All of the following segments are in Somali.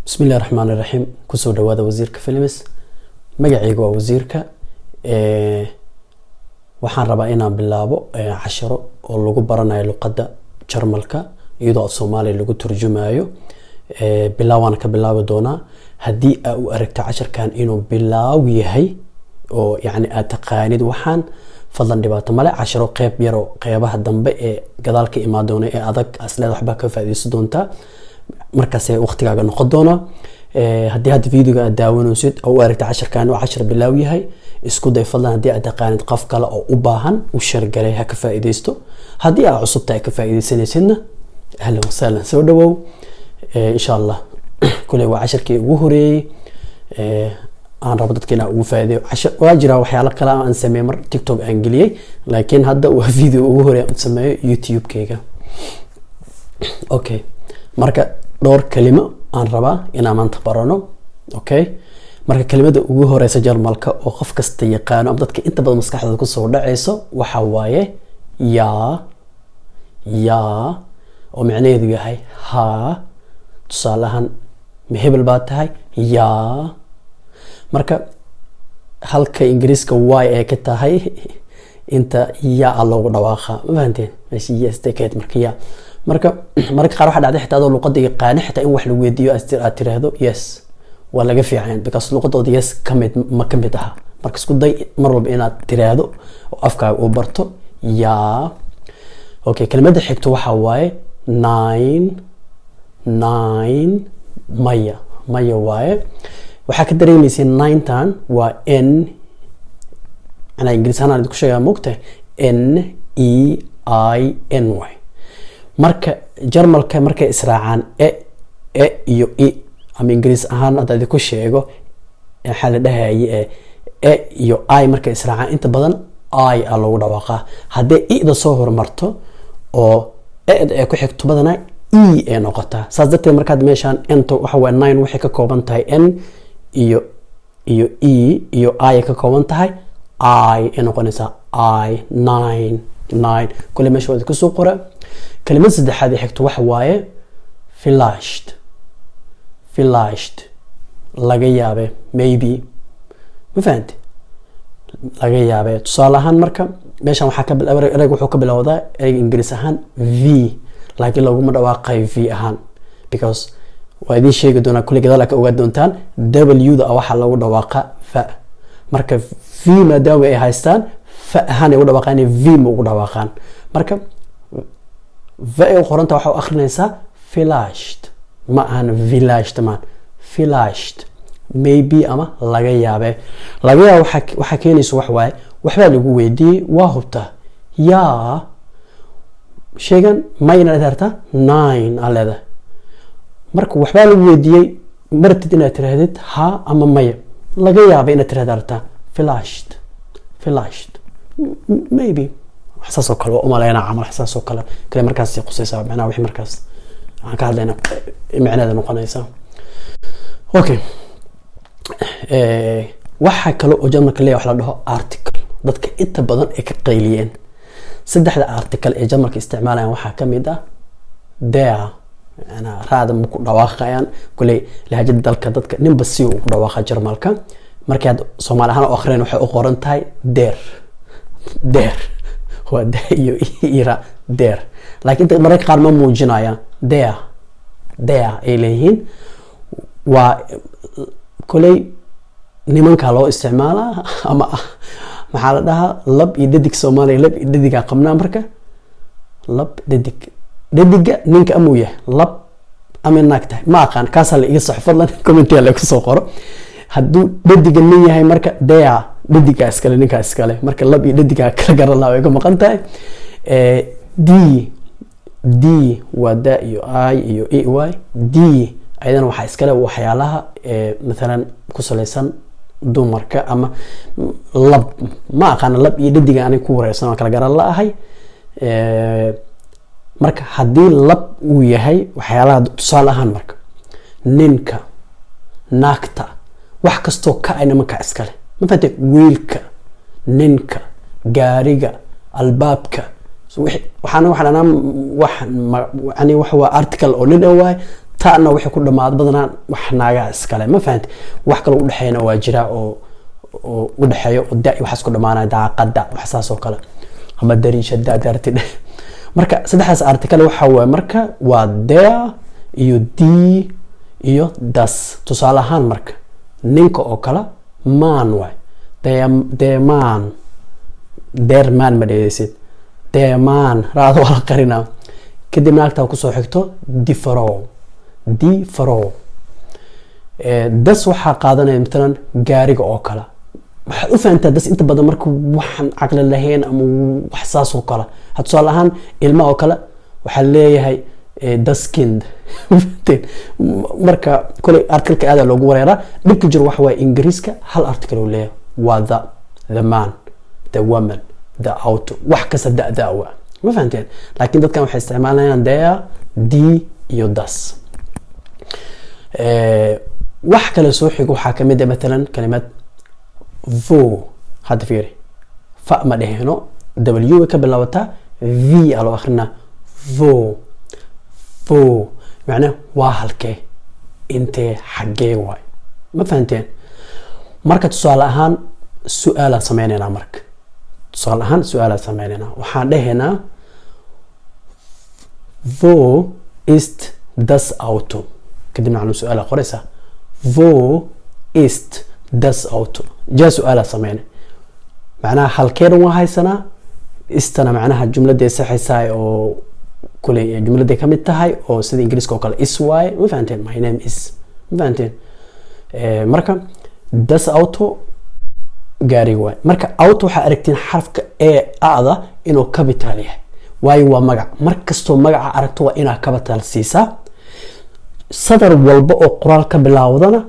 Bismillahi raxmaan iraxiim. Kusoo dhawaada Wasiirka Films. Magacayga waa Wasiirka. Waxaan rabaa inaan bilaabo casharo oo lagu baranayo luqadda Jarmalka iyadoo af Soomaaliya lagu turjumayo. Bilaawaan ka bilaabi doonaa. Haddii aa u aragto casharkan inuu bilaaw yahay oo yacni aad taqaanid waxaan, fadlan dhibaato male. Casharo qeyb yaroo qeybaha dambe ee gadaal ka imaan doona ee adag asleed waxbaa ka faa'iideysan doontaa, markaasee waqtigaaga noqon doonaa. Haddii hadda videoga aad daawanaysid oo u aragta casharkan uu cashar bilaaw yahay, isku day fadlan, haddii aad taqaanid qof kale oo u baahan, u share garay, ha ka faa'iideysto. Haddii aad cusub tahay, ka faa'iideysanaysidna, ahlan wasahlan, soo dhawow. Insha Allah kuley waa casharkii ugu horeeyey aan rabo dadka inaan ugu faa'iideeyo. Cashar waa jiraa, waxyaalo kale aan sameeyey mar TikTok aan geliyey, laakiin hadda waa video ugu horeey aan sameeyo YouTube-kayga. Okay, marka dhowr kelimo aan rabaa inaan maanta barano. Okay, marka kelimada ugu horeysa Jarmalka oo qof kasta yaqaano ama dadka inta badan maskaxdooda kusoo dhacayso waxa waaye "ja". "Ja" oo micnaheedu yahay haa. Tusaale ahaan, "Ma hebel baa tahay?" "Ja." Marka halka Ingiriiska Y ay ka tahay, inta ya a loogu dhawaaqa. Ma fahanteen meesha yes take? Marka ja, marka mararka qaar waxaa dhacday xitaa adoo luqadda yaqaana xitaa in wax lagu weydiiyo aad tiraahdo "yes". Waa laga fiican because luqadooda "yes" kamid ma kamid aha. Marka isku day mar walba inaad tiraahdo oo afkaaga uu barto "ja". Okay, kelimada xigto waxa waaye "nein". "Nein", maya. Maya waaye. Waxaa ka dareemaysa nein-tan waa N. Anaa Ingiriis ahaan aan idinku sheegaa, moogtahay, N E I N y. Marka Jarmalka markay israacaan e e iyo i, ama Ingiriis ahaan hadda idinku sheego, maxaa la dhahaye, e iyo i markay israacaan, inta badan i a loogu dhawaaqaa. Haddii ida soo horumarto oo eda ay ku xigto, badanaa e ay noqotaa. Saas darteed markaad meeshaan nto waxa waa nein, waxay ka kooban tahay n iyo e iyo i ay ka kooban tahay, i ay noqonaysaa, i. Nein, nein. Kule meesha waa kusoo qora. Kelimad saddexaad ee xigto waxa waaye "vielleicht". "Vielleicht", laga yaabe, maybe. Ma fahanti? Laga yaabe. Tusaale ahaan, marka meeshan waxaa ka ereyga wuxuu ka bilowdaa ereyga Ingiriis ahaan V, laakiin laguma dhawaaqayo V ahaan because waa idiin sheegi doonaa kulli, gadaal ka ogaa doontaan. W da waxaa lagu dhawaaqa fa. Marka V maadaama ay haystaan, fa ahaan ay ugu dhawaaqaan, V ma ugu dhawaaqaan. Marka v ay u qoranta waxaa u akrinaysaa "vielleicht". Ma ahan "villeicht", maan "vielleicht", maybe ama laga yaabe. Laga yaaba waxaa keenaysa wax waaye, waxbaa lagu weydiiyey, waa hubtaa yaa sheegan ma inaad hartaa "nein" aa leedahay. Marka waxbaa lagu weydiiyey, maratid inaad tirahdid ha ama maya, laga yaaba inaad tirahda artaa "vielleicht". "Vielleicht", maybe, wax saas oo kale waa umaleynaa camal, wax saas oo kale kale markaas qusaysaa, macnaha wixii markaas waxaan ka hadlayna micnaheeda noqonaysa. Okay, waxaa kale oo Jarmalka leeyahay wax la dhaho article. Dadka inta badan ay ka qayliyeen saddexda article ee Jarmalka isticmaalayaan waxaa kamid ah "der". Macnaha raada ma ku dhawaaqayaan. Kuley lahajada dalka dadka ninba si uu ku dhawaaqa Jarmalka. Markii aad Soomaali ahaan u akhriyeen, waxay u qoran tahay "der". "Der" waa da iyo ira, "der", laakiin inta mararka qaar ma muujinayaan, "der", "der" ay leeyihiin. Waa koley nimanka loo isticmaalaa ama maxaa la dhahaa, lab iyo dhadig. Soomaaliya lab iyo dhadigaa qabnaa. Marka lab, dhadig, dhadiga ninka amuu yahay lab ama naag tahay, ma aqaan. Kaasaa la iga saxo fadlan, commentiga la kusoo qoro. Hadduu dhadiga nin yahay, marka "der" dhadigaa iskale, ninkaa iskale. Marka lab iyo dhadigaa kala garan lahaa, way ka maqan tahay. "Die". "Die" waa da iyo i iyo e y. "Die" ayadana waxaa iskale waxyaalaha mathalan ku salaysan dumarka ama lab, ma aqaana. Lab iyo dhadiga anig ku wareersan, waan kala garan la-ahay. Marka haddii lab uu yahay waxyaalaha, tusaale ahaan, marka ninka, naagta, wax kastoo ka ay nimanka iskale. Ma fahante? Wiilka, ninka, gaariga, albaabka, waxaana waxaan anaa wax yani wax waa article oo nin waay. Ta'na waxay ku dhamaad badanaa wax naagaa iskale, ma fahanti? Wax kale udhexeeyana waa jira oo udhexeeyo oo da waxaas ku dhamaanaya, daaqada, wax saas oo kale, ama dariishada darti. Marka saddexdaas article waxa waaye marka waa der iyo die iyo das. Tusaale ahaan marka ninka oo kale Mann waay, der Mann. Der Mann ma dheheysid, der Mann, raada waa la qarinaa. Kadib naagtaa kusoo xigto, die Frau, die Frau. Das waxaa qaadanaya matalan gaariga oo kale. Waxaad u fahantaa das inta badan marka waxaan caqli lahayn ama wax saas oo kale. Ha, tusaale ahaan ilma oo kale waxaa leeyahay das Kind. Marka koley articleka aada loogu wareeraa. Dhibka jiro waxa waaye Ingiriiska hal article uu leeyahay, waa the, the man, the woman, the auto, wax kasta da wa, ma fahanteen? Laakiin dadkan waxay isticmaalayaan der, die iyo das. Wax kale soo xigo waxaa kamid ah matalan kalimad wo. Hadda fiiri, fa ma dheheno, W way ka bilaabataa, V aa loo akrinaa, wo, wo, macnaa waa halkee, intee, xaggee waay, ma fahanteen? Marka tusaale ahaan su-aalaan sameyneynaa. Marka tusaale ahaan su-aalaan sameyneynaa, waxaan dhehaynaa: "Wo ist das Auto?" Kadibna waxaan su-aala qoraysaa: "Wo ist das Auto?" Jaa, su-aalaa sameynay, macnaha halkeena waa haysanaa. Istana macnaha jumladay saxaysaa oo kuley jumladay kamid tahay oo sida Ingiriiska oo kale is waaye, ma fahanteen? My name is, ma fahanteen? Marka das Auto gaariga waay. Marka auto waxaa aragtiin xarafka e ada inuu capital yahay, waayo waa magac. Mar kastoo magaca aragto waa inaa capital siisaa. Sadar walba oo qoraal ka bilaawdana,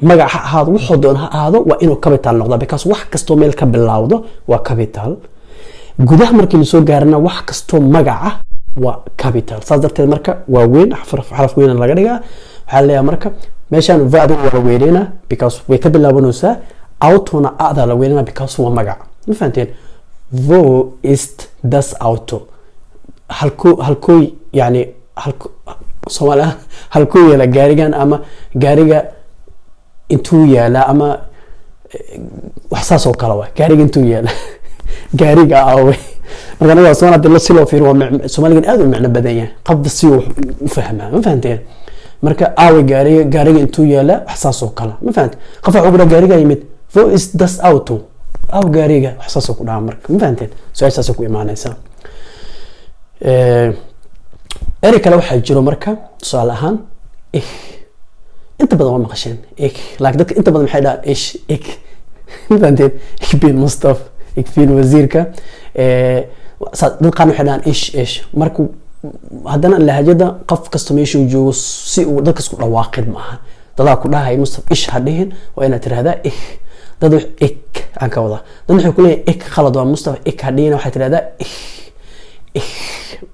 magac ha ahaado, wuxuu doon ha ahaado, waa inuu capital noqdaa, because wax kastoo meel ka bilaawdo waa capital. Gudaha markii lasoo gaarana wax kastoo magaca waa capital. Saas darteed marka waa weyn, xaraf weyn laga dhigaa. Waxaa leeyahay marka meeshaan vadu waa la weyneyna because way ka bilaabanaysaa. Autona ada la weyneyna because waa magac, ma fahanteen? Wo ist das Auto? Halkoo yani halko Soomaali halkuu yaala gaarigan, ama gaariga intuu yaalaa, ama wax saas oo kale waa gaariga intuu yaala, gaariga aawe. Marka anaga Soomaali hadii si loo fiiriyo, waa Soomaaligan aad u micno badan yahay, qofba si uu u fahmaa, ma fahanteen? Marka aawe gaariga, gaariga intuu yaala, wax saas oo kale, ma fahanteen? Qof wuxuu ku dhaha gaariga yimid, "Wo ist das Auto?" Aaw gaariga, wax saas oo ku dhaha. Marka ma fahanteen? Su-aashaas ku imaanaysaa. Erey kale waxaa jiro marka tusaale ahaan ich. Inta badan waa maqasheen ich, laakiin dadka inta badan maxay dhahaan? Ich, ik, ma fahanteen? Ik bin Mustaf, ik bin wasiirka. Dad qaarna waxay dhahaan ich, ich. Marka haddana lahajada qof kasta meeshuu joogo si uu dadka isku dhawaaqid maaha. Dadaa ku dhahay: "Mustaf, ich ha dhihin, waa inaad tirahdaa ich." Dad ik aan ka wadaa, dad waxay ku leeyahay ik khalad waa, Mustafa, ik ha dhihin, waxay tirahdaa ich, ich.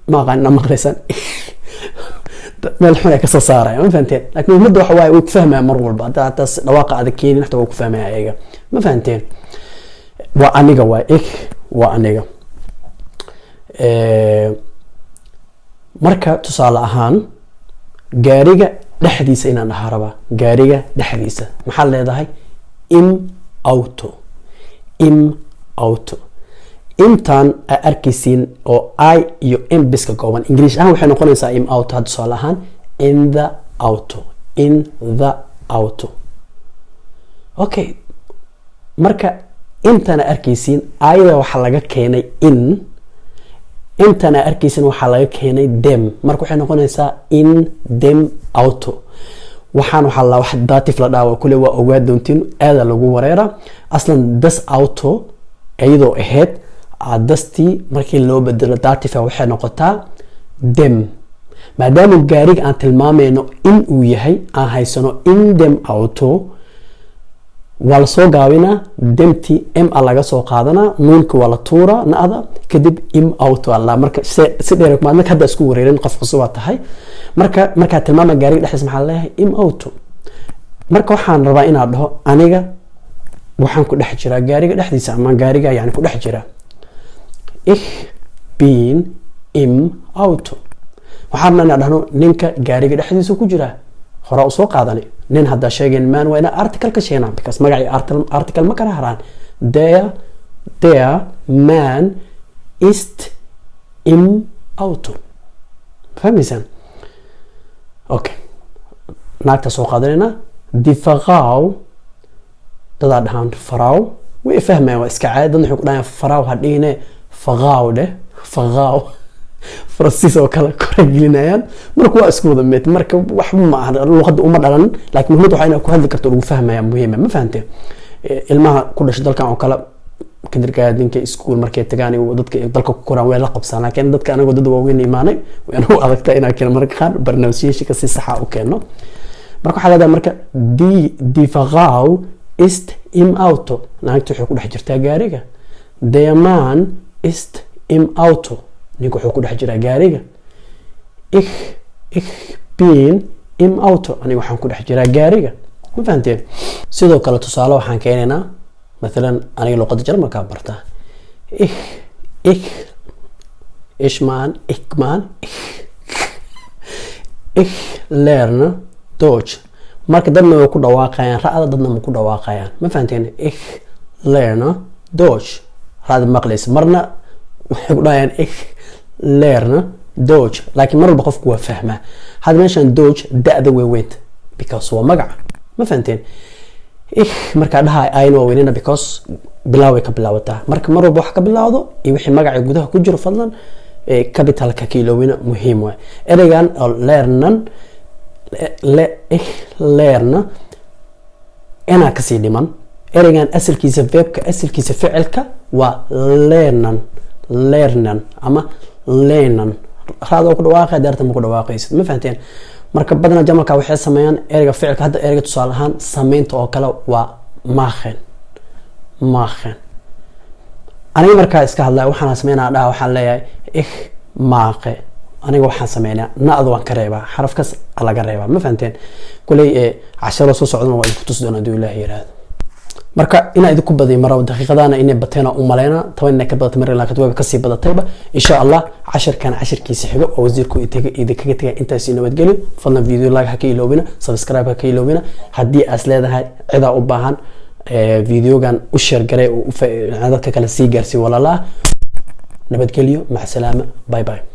Ma aqaan inaa maqlaysaan, ich meel xun ay kasoo saaraya, ma fahanteen? Laakiin muhiimadda waxa waaye way ku fahmaya mar walba. Hadda hataas dhawaaqa adag keenin xataa way ku fahmaya ayaga, ma fahanteen? Waa aniga waay, ich waa aniga. Marka tusaale ahaan gaariga dhexdiisa inaan dhahaa rabaa, gaariga dhexdiisa maxaad leedahay? Im Auto, im Auto. Intaan aa arkaysiin oo I iyo M biska kooban, English ahaan waxay noqonaysaa im Auto. Hadda tusaale ahaan in the auto, in the auto. Okay, marka intana arkaysiin ayada waxaa laga keenay in, intana arkaysiin waxaa laga keenay dem. Marka waxay noqonaysaa in dem Auto. Waxaa la wax Dativ la dhaha kule, waa ogaa doontiin, aada lagu wareera. Aslan das Auto iyadoo ahayd dastii markii loo bedelo Dativ waxay noqotaa dem. Maadaama gaariga aan tilmaamayno in uu yahay, aan haysano in dem Auto, waa lasoo gaabinaa demti, m a laga soo qaadanaa, nuunka waa la tuuraa, na-da kadib im Auto alla. Marka si dheer marka hadda isku wareerin, qof cusub aa tahay. Marka markaa tilmaama gaariga dhexdiisa maxaa leeyahay? Im Auto. Marka waxaan rabaa inaad dhaho aniga waxaan ku dhex jiraa gaariga dhexdiisa, ama gaariga yani ku dhex jira: Ich bin im Auto. Waxaan rabnaa inaan dhahno ninka gaariga dhexdiisa ku jira. Horaa usoo qaadanay, nin haddaa sheegeen Mann, waa inaa article ka sheegnaa, because magacii article ma kala haraan. Der Mann ist im Auto. Fahmaysaan? Okay, naagta soo qaadanayna, die Frau. Dadaa dhahaan Frau, way fahmayaan, waa iska caadi. Dadna waxay ku dhahayaan Frau ha dhihine, Frau dheh, Frau Faransiis oo kale kora gelinayaan. Marka waa isku wada mid. Marka waxba ma aha, luqadda uma dhalan, laakiin muhiimad waxaa inaad ku hadli karto, lagu fahmaya muhiima. Ma fahante? Ilmaha ku dhashay dalkan oo kale, kindergartenka, school markay tagaan iyo dadka dalka ku koraan, way la qabsaan. Laakiin dadka anagoo dad waaweyn imaanay, way anagu adagta inaan keeno mararka qaar barnaamijyaasha si saxa u keeno. Marka waxaa leedahay marka die Frau ist im Auto, naagta waxay ku dhex jirtaa gaariga. Der Mann ist im Auto, ninka wuxuu ku dhex jiraa gaariga. Ich bin im Auto, aniga waxaan ku dhex jiraa gaariga. Ma fahanteen? Sidoo kale tusaale waxaan keenaynaa, mathalan aniga luqadda Jarmalkaa bartaa. Ich ich maan ich maan ich ich lerne Deutsch. Marka dadna way ku dhawaaqayaan ra'da, dadna ma ku dhawaaqayaan. Ma fahanteen? Ich lerne Deutsch, ra'da maqlaysa. Marna waxay ku dhahayaan ich lerne Deutsch, laakiin mar walba qofku waa fahmaa. Hadda meeshan Deutsch da-da way weynta because waa magaca. Ma fahanteen? Ich markaa dhahay ayna waa weynina because bilaaway ka bilaabataa. Marka mar walba wax ka bilaawdo iyo wixii magaca gudaha ku jiro, fadlan capitalka ka iloowina, muhiim waay. Ereygan oo lernen, le ich lerne, inaa kasii dhiman. Ereygan asalkiisa, verbka asalkiisa, ficilka waa lernen, lernen ama lernen. Raad oo ku dhawaaqay, deerta ma ku dhawaaqaysid. Ma fahanteen? Marka badanaa Jarmalka waxay sameeyaan ereyga ficilka. Hadda ereyga tusaale ahaan sameynta oo kale waa machen, machen. Aniga markaa iska hadlaya waxaan sameynaa dhaha, waxaan leeyahay ich mache, aniga waxaan sameynaa. Na-da waan ka reebaa, xarafkas laga reebaa. Ma fahanteen? Kuley casharo soo socdana waa idinku tusi doona haduu Ilaah yiraahdo. Marka inaa idinku badiyo maraba, daqiiqadana inay bateena u maleyna, 10 inay ka badatay mar, laakiin wayba kasii badatayba. Insha Allah cashirkan cashirkiisa xigo oo wasiirku idinkaga tegay intaas. Nabadgelyo. Fadlan video like ha ka iloobina, subscribe ha ka iloobina. Haddii aas leedahay cidaa u baahan videogan, u share garay oo dadka kale sii gaarsii. Walaalaha, nabadgelyo, mac salaama, bye bye.